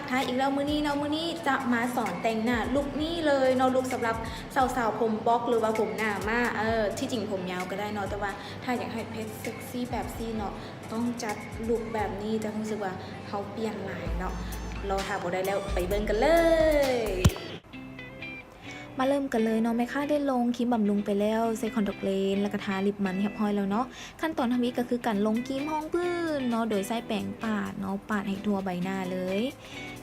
ຖ້າອີກແລ້ວມື້ນີ້ເນາະ, ມື້ນີ້ຈະມາສອນແຕ່ງໜ້າລຸກນີ້ເລີຍເນາະ, ລຸກສຳລັບສາວໆຜົມບັອກ ຫຼືວ່າຜົມໜ້າມ້າ. ເອີ ທີ່ຈິງຜົມຍາວກໍໄດ້ເນາະ, ແຕ່ວ່າຖ້າຢາກໃຫ້ເພັດເຊັກຊີແບບຊີ້ເນາະ, ຕ້ອງຈັດລຸກແບບນີ້ ຈະຮູ້ສຶກວ່າເຮົາປ່ຽນຫຼາຍເນາະ. ລໍຖ້າບໍ່ໄດ້ແລ້ວ, ໄປເບິ່ງກັນເລີຍ. ມາເລີ່ມກັນເລີຍເນາະ, ແມ່ຄ້າໄດ້ລົງຄຣີມບຳລຸງໄປແລ້ວ, ໃສ່ຄອນແທັກເລນ ແລ້ວກໍທາລິບມັນຮຽບຮ້ອຍແລ້ວເນາະ. ຂັ້ນຕອນທຳອິດກໍຄືການລົງຄຣີມຮອງພື້ນເນາະ, ໂດຍໃຊ້ແປງປາດເນາະ, ປາດໃຫ້ທົ່ວໃບໜ້າເລີຍ.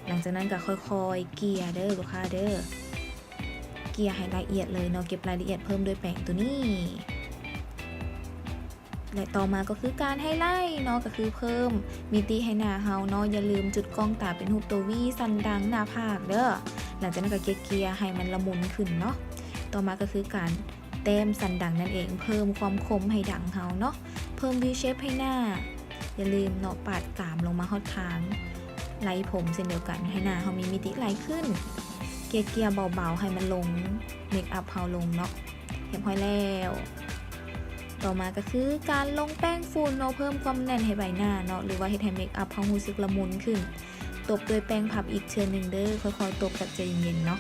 ຫຼັງຈາກນັ້ນກໍຄ່ອຍໆເກ່ຍເດີລູກຄ້າເດີ, ເກ່ຍໃຫ້ລະອຽດເລີຍເນາະ, ເກັບລາຍລະອຽດເພີ່ມດ້ວຍແປງໂຕນີ້. ແລະຕໍ່ມາກໍຄືການໄຮໄລເນາະ, ກໍຄືເພີ່ມມິຕິໃຫ້ໜ້າເຮົາເນາະ. ຢ່າລືມຈຸດກ້ອງຕາເປັນຮູບໂຕ V, ສັນດັງ, ໜ້າຜາກເດີ. ຫຼັງຈາກນັ້ນກໍເກ່ຍໆໃຫ້ມັນລະມຸນຂຶ້ນເນາະ. ຕໍ່ມາກໍຄືການແຕ້ມສັນດັງນັ້ນເອງ, ເພີ່ມຄວາມຄົມໃຫ້ດັງເຮົາເນາະ, ເພີ່ມ V shape ໃຫ້ໜ້າ. ຢ່າລືມເນາະ, ປາດກາມລົງມາຮອດຄາງໄລ່ຜົມເຊັ່ນດຽວກັນ, ໃຫ້ໜ້າເຮົາມີມິຕິຫຼາຍຂຶ້ນ. ເກ່ຍໆເບົາໆໃຫ້ມັນລົງ, ເມກອັບເຮົາລົງເນາະ. ຮຽບຮ້ອຍແລ້ວ. ຕໍ່ມາກໍຄືການລົງແປ້ງຝຸ່ນເນາະ, ເພີ່ມຄວາມແໜ້ນໃຫ້ໃບໜ້າເນາະ, ຫຼືວ່າເຮັດໃຫ້ເມກອັບເຮົາຮູ້ສຶກລະມຸນຂຶ້ນ. ຕົບດ້ວຍແປ້ງພັບອີກເທື່ອໜຶ່ງເດີ, ຄ່ອຍໆຕົບແບບໃຈເຢັນໆເນາະ.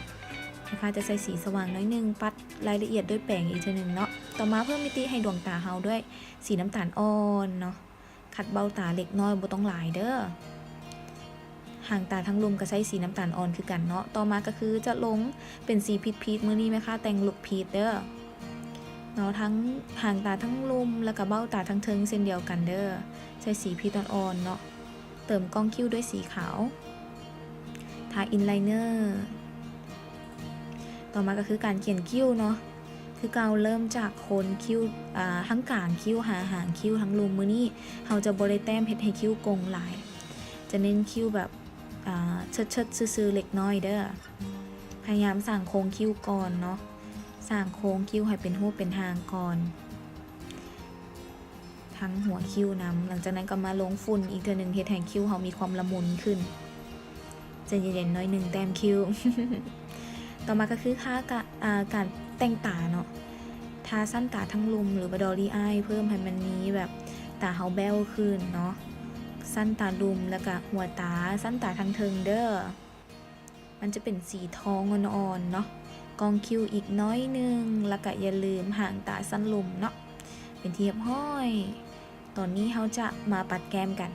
ແມ່ຄ້າຈະໃສ່ສີສະຫວ່າງໜ້ອຍໜຶ່ງ, ປັດລາຍລະອຽດດ້ວຍແປງອີກເທື່ອໜຶ່ງເນາະ. ຕໍ່ມາເພີ່ມມິຕິໃຫ້ດວງຕາເຮົາດ້ວຍສີນ້ຳຕານອ່ອນເນາະ. ຂັດເບົາຕາເລັກນ້ອຍ, ບໍ່ຕ້ອງຫຼາຍເດີ. ຫາງຕາທັງລຸ່ມກໍໃຊ້ສີນ້ຳຕານອ່ອນຄືກັນເນາະ. ຕໍ່ມາກໍຄືຈະລົງເປັນສີພີດໆ, ມື້ນີ້ແມ່ຄ້າແຕ່ງລຸກພີດເດີເນາະ, ທັງຫາງຕາທັງລຸ່ມ ແລ້ວກໍເບົາຕາທັງເທິງເຊັ່ນດຽວກັນເດີ. ໃຊ້ສີພີດອ່ອນໆເນາະ. ເຕີມກ່ອງຄິ້ວດ້ວຍສີຂາວ. ທາ inliner. ຕໍ່ມາກໍຄືການຂຽນຄິ້ວເນາະ, ຄືເກົ່າເລີ່ມຈາກໂຄນຄິ້ວ, ອາ, ທັງກາງຄິ້ວຫາຫາງຄິ້ວທັງລຸ່ມ. ມື້ນີ້ເຮົາຈະບໍ່ໄດ້ແຕ້ມເຮັດໃຫ້ຄິ້ວກົງຫຼາຍ, ຈະເນັ້ນຄິ້ວແບບ, ອາ, ເຊີດໆຊື່ໆເລັກນ້ອຍເດີ. ພະຍາຍາມສ້າງໂຄງຄິ້ວກ່ອນເນາະ, ສ້າງໂຄງຄິ້ວໃຫ້ເປັນຮູບເປັນຮ່າງກ່ອນ. ທັງຫົວຄິ້ວນຳ. ຫຼັງຈາກນັ້ນກໍມາລົງຝຸ່ນອີກເທື່ອໜຶ່ງ, ເຮັດໃຫ້ຄິ້ວເຮົາມີຄວາມລະມຸນຂຶ້ນ. ໃຈເຢັນໆໜ້ອຍໜຶ່ງ, ແຕ້ມຄິ້ວ. ຕໍ່ມາກໍຄືທາກະ, ອາ, ການແຕ່ງຕາເນາະ. ທາຊັ້ນຕາທັງລຸ່ມ ຫຼືວ່າ doll eye ເພີ່ມໃຫ້ມັນມີແບບຕາເຮົາແບ້ວຂຶ້ນເນາະ. ຊັ້ນຕາລຸ່ມ ແລ້ວກະຫົວຕາ, ຊັ້ນຕາທາງເທິງເດີ. ມັນຈະເປັນສີທອງອ່ອນໆເນາະ. ກ່ອງຄິ້ວອີກໜ້ອຍໜຶ່ງ, ແລ້ວກະຢ່າລືມຫາງຕາສັ້ນລຸ່ມເນາະ. ເປັນທີ່ຮຽບຮ້ອຍ. ຕອນນີ້ເຮົາຈະມາປັດແກ້ມກັນ.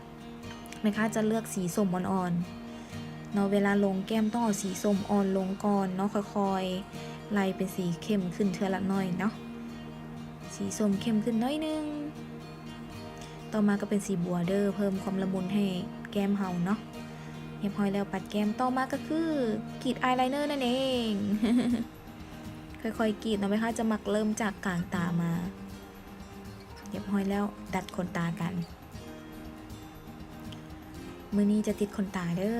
ແມ່ຄ້າຈະເລືອກສີສົ້ມອ່ອນໆເນາະ. ເວລາລົງແກ້ມຕ້ອງເອົາສີສົ້ມອ່ອນລົງກ່ອນເນາະ, ຄ່ອຍໆໄລ່ເປັນສີເຂັ້ມຂຶ້ນເທື່ອລະໜ້ອຍເນາະ. ສີສົ້ມເຂັ້ມຂຶ້ນໜ້ອຍໜຶ່ງ. ຕໍ່ມາກໍເປັນສີບົວເດີ, ເພີ່ມຄວາມລະມຸນໃຫ້ແກ້ມເຮົາເນາະ. ຮຽບຮ້ອຍແລ້ວ, ປັດແກ້ມ. ຕໍ່ມາກໍຄືກຣີດອາຍໄລເນີນັ້ນເອງ. ຄ່ອຍໆກຣີດເນາະ, ແມ່ຄ້າຈະມັກເລີ່ມຈາກກາງຕາມາ. ຮຽບຮ້ອຍແລ້ວ, ດັດຂົນຕາກັນ. ມື້ນີ້ຈະຕິດຂົນຕາເດີ,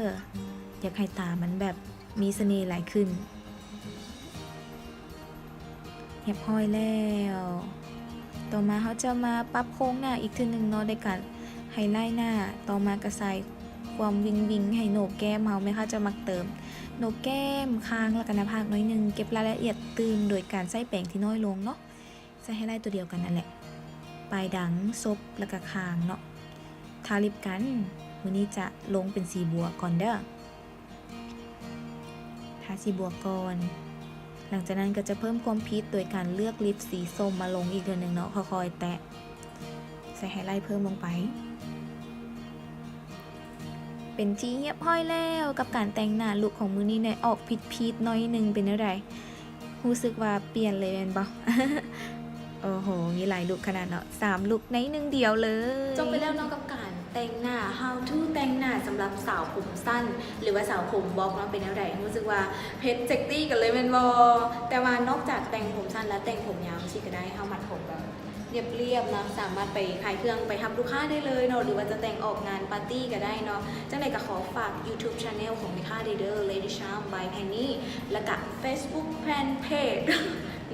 ຢາກໃຫ້ຕາມັນແບບມີສະເໜ່ຫຼາຍຂຶ້ນ. ຮຽບຮ້ອຍແລ້ວ. ຕໍ່ມາເຮົາຈະມາປັບໂຄງໜ້າອີກເທື່ອໜຶ່ງເນາະ, ດ້ວຍການໄຮໄລໜ້າ. ຕໍ່ມາກໍໃສ່ຄວາມວິງໆໃຫ້ໂໜກແກ້ມເຮົາ. ແມ່ຄ້າຈະມັກເຕີມໂໜກແກ້ມ, ຄາງ ແລ້ວກໍໜ້າຜາກໜ້ອຍໜຶ່ງ. ເກັບລາຍລະອຽດຕື່ມໂດຍການໃຊ້ແປງທີ່ນ້ອຍລົງເນາະ. ໃສ່ໄຮໄລຕົວດຽວກັນນັ້ນແຫຼະ, ປາຍດັງ, ສົບ ແລ້ວກະຄາງເນາະ. ທາລິບກັນ, ມື້ນີ້ຈະລົງເປັນສີບົວກ່ອນເດີ. ທາສີບົວກ່ອນ. ຫຼັງຈາກນັ້ນກໍຈະເພີ່ມຄວາມພິດໂດຍການເລືອກລິບສີສົ້ມມາລົງອີກເທື່ອໜຶ່ງເນາະ, ຄ່ອຍໆແຕະ. ໃສ່ໄຮໄລເພີ່ມລົງໄປ. ເປັນທີ່ຮຽບຮ້ອຍແລ້ວກັບການແຕ່ງໜ້າລຸກຂອງມື້ນີ້ເນາະ, ອອກຜິດໆໜ້ອຍໜຶ່ງ. ເປັນແນວໃດ? ຮູ້ສຶກວ່າປ່ຽນເລີຍແມ່ນບໍ່? ໂອ້ໂຫ ມີຫຼາຍລຸກຂະໜາດເນາະ, ສາມລຸກໃນໜຶ່ງດຽວເລີຍ. ຈົບໄປແລ້ວເນາະກັບການແຕ່ງໜ້າ, how to ແຕ່ງໜ້າສຳລັບສາວຜົມສັ້ນ ຫຼືວ່າສາວຜົມບັອກເນາະ. ເປັນແນວໃດ? ຮູ້ສຶກວ່າເພັດເຊັກຊີ້ກັນເລີຍແມ່ນບໍ່? ແຕ່ວ່ານອກຈາກແຕ່ງຜົມສັ້ນແລ້ວ ແຕ່ງຜົມຍາວຈັ່ງຊີ້ກໍໄດ້, ເຮົາມັດຜົມແບບ ລຽບໆເນາະ, ສາມາດໄປຂາຍເຄື່ອງໄປຮັບລູກຄ້າໄດ້ເລີຍເນາະ ຫຼືວ່າຈະແຕ່ງອອກງານປາຕີ້ກໍໄດ້ເນາະ. ຈັ່ງໃດກໍຂໍຝາກ YouTube Channel ຂອງແມ່ຄ້າເດີ Lady Charm by Penny ແລ້ວກະ Facebook Fan Page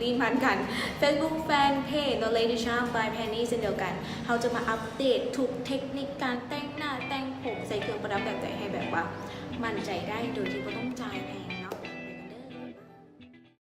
ລີ້ນພັນກັນ Facebook Fan Page ເນາະ Lady Charm by Penny ເຊັ່ນດຽວກັນ. ເຮົາຈະມາອັບເດດທຸກເຕັກນິກການແຕ່ງໜ້າແຕ່ງຜົມ ໃສ່ເຄື່ອງປະດັບແບບໃດໃຫ້ແບບວ່າໝັ້ນໃຈໄດ້ໂດຍທີ່ບໍ່ຕ້ອງຈ່າຍແພງ.